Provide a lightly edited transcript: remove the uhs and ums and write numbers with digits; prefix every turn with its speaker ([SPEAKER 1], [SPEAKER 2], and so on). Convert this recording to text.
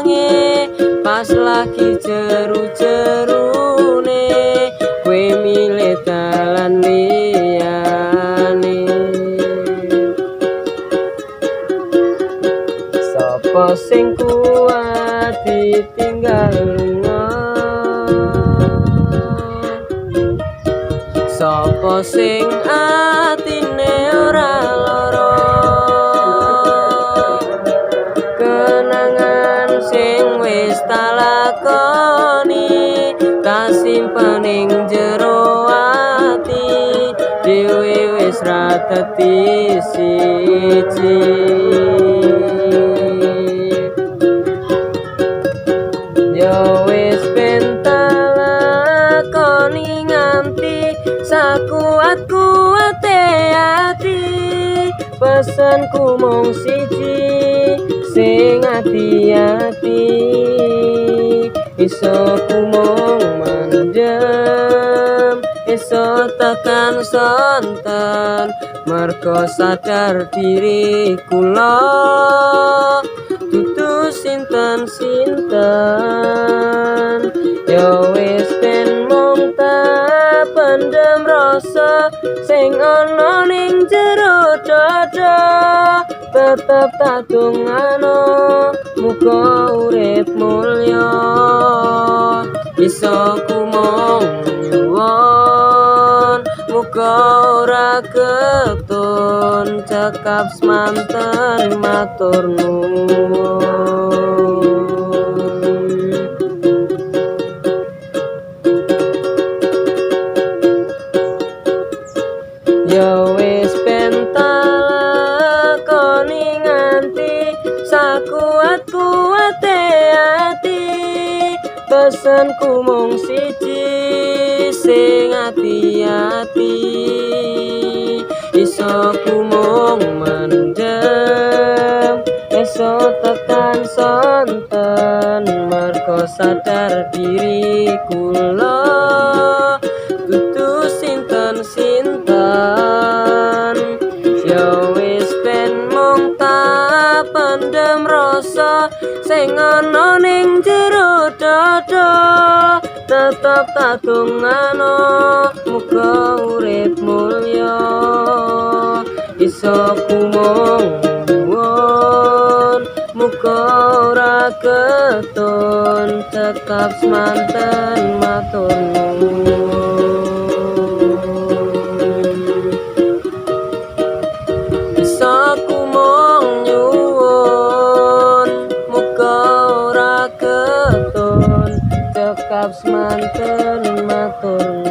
[SPEAKER 1] Sayange, pas lagi jeru-jerune, kowe milih dalan liyane. Sapa sing kuat ditinggal lunga, sapa sing atine ora lara. Kenangan sing wis tak lakoni tak simpen ing jero ati, dhewe wis ra dadi siji. Ya wis ben tak lakoni nganti sakuat-kuate ati, pesenku mung siji sing ati-ati. Iso ku mung mendem, iso tekan sonten, mergo sadar diri kula dudu sinten-sinten. Ya wis ben mung tak pendem rasa sing ana ning jero dada, tetep tak dongano muga urip mulya. Iso ku mung nyuwun muga ora ketun, cekap semanten matur nuwun. Ya wis ben tak lakoni nganti sakuat-kuate ati, pesenku mung siji sing ati-ati. Iso ku mung mendem, iso tekan sonten, mergo sadar diri kula dudu sinten-sinten. Ya wis ben mung tak pendem rasa sing ana ning jero dada, tetep tak dongano muga urip mulya. Iso ku mung nyuwun muga ora ketun, cekap semanten matur nuwun. Iso ku mung nyuwun muga ora ketun, cekap semanten matur.